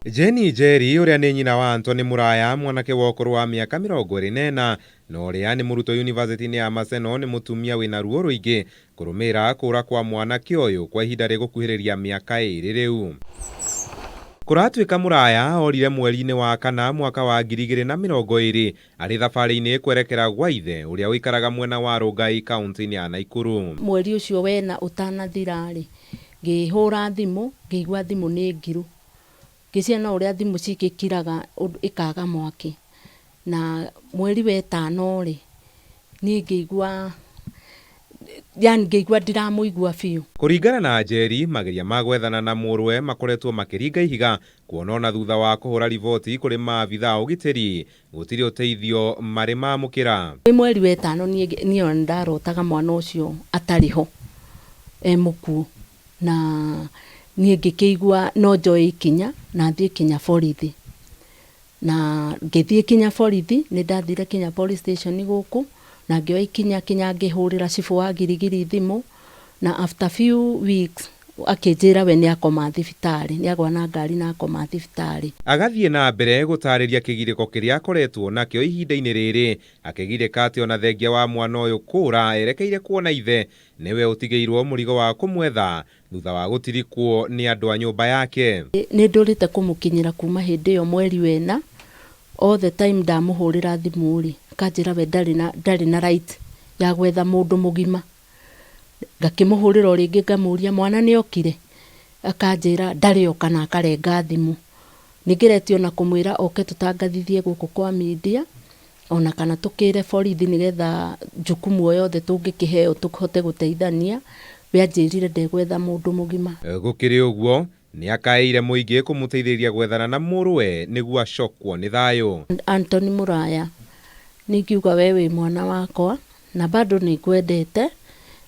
Jane Njeri ũrĩa nĩ nyina wa Anthony Mũraya, mwanake wa ũkũrũ wa mĩaka 24 na ũrĩa nĩ mũrutwo yunivasĩtĩ-inĩ ya Maseno, nĩ mũtumia wĩna ruo rũingĩ kũrũmĩrĩra kũũra kwa mwanake ũyũ kwa ihinda rĩgũkuhĩrĩria mĩaka 2 rĩu. Kũratuĩka Mũraya orire mweri-inĩ wa kana mwaka wa 2020 arĩ thabarĩ-inĩ kwerekera gwa ithe ũrĩa ũikaraga mwena wa Rongai kaunti-inĩ ya Naikuru. Mweri ũcio wena ũtanathira-rĩ, ngĩhũra thimũ, ngĩigua thimũ nĩ ngiru. Ngĩciria no ũrĩa thimũ cigĩkiraga ĩkaga mwaki. Na mweri wa ĩtano-rĩ, niĩ ngĩigua, yani ngĩigua ndiramũigua biũ. Kũringana na Njeri, mageria ma gwethana na mũrũwe makoretwo makĩringa ihiga kuona ona thutha wa kũhũra riboti kũrĩ maabitha a ũgitĩri gũtirĩ ũteithio marĩ mamũkĩra. Mweri wa ĩtano niĩ ona nĩndarotaga mwana ũcio atarĩ ho e mũkuũ, na niĩ ngĩkĩigua no njoe ikinya na thiĩ kinya borithi. Na ngĩthiĩ kinya borithi, nĩndathire kinya police station gũkũ na ngĩoya ikinya kinya ngĩhũrĩra cibũ wa Girigiri thimũ, na after few weeks akĩnjĩra we nĩakoma thibitarĩ, nĩagwa na ngari na akoma thibitarĩ. Agathiĩ na mbere gũtarĩria kĩgirĩko kĩrĩa akoretwo nakĩo ihinda-inĩ rĩrĩ, akĩgirĩka atĩ ona thengia wa mwana ũyũ kũũra erekeire kuona ithe nĩwe ũtigĩirwo mũrigo wa kũmwetha thutha wa gũtirikwo nĩ andũ a nyũmba yake. Nĩ ndũrĩte kũmũkinyĩra kuma hĩndĩ ĩyo mweri wena, all the time ndamũhũrĩra thimũ rĩ, akanjĩra we ndarĩ na right ya gwetha mũndũ mũgima. Ngakĩmũhũrĩra o rĩngĩ ngamũria mwana nĩ okire, akanjĩra ndarĩ oka na akarenga thimũ. Nĩngeretie ona kũmwĩra oke tũtangathithie gũkũ kwa media, ona kana tũkĩre borithi nĩgetha jukumu o yothe tũngĩkĩheo tũhote gũteithania. We anjĩrire ndegwetha mũndũ mũgima. Gũkĩrĩ ũguo, nĩakaĩire mũingĩ kũmũteithĩrĩria gwethana na mũrũwe nĩguo acokwo nĩ thayũ. Anthony Mũraya, ningiuga we wĩ mwana wakwa na bado nĩngwendete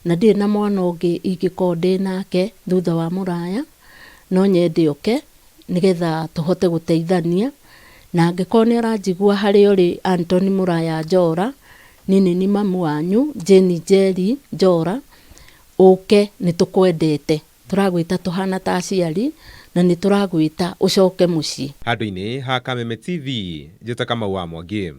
na ndirĩ na mwana ũngĩ ingĩkorwo ndĩ nake thutha wa Mũraya, no nyende oke nĩgetha tũhote gũteithania. Na angĩkorwo nĩ aranjigua harĩa ũrĩ Anthony Mũraya Njora, niĩ nĩ niĩ mamu wanyu Jane Njeri Njora, ũke nĩ tũkwendete, tũragwĩta tũhana ta aciari na nĩ tũragwĩta ũcoke mũciĩ. Handũ-inĩ ha Kameme TV, njĩta Kamau wa Mwangi.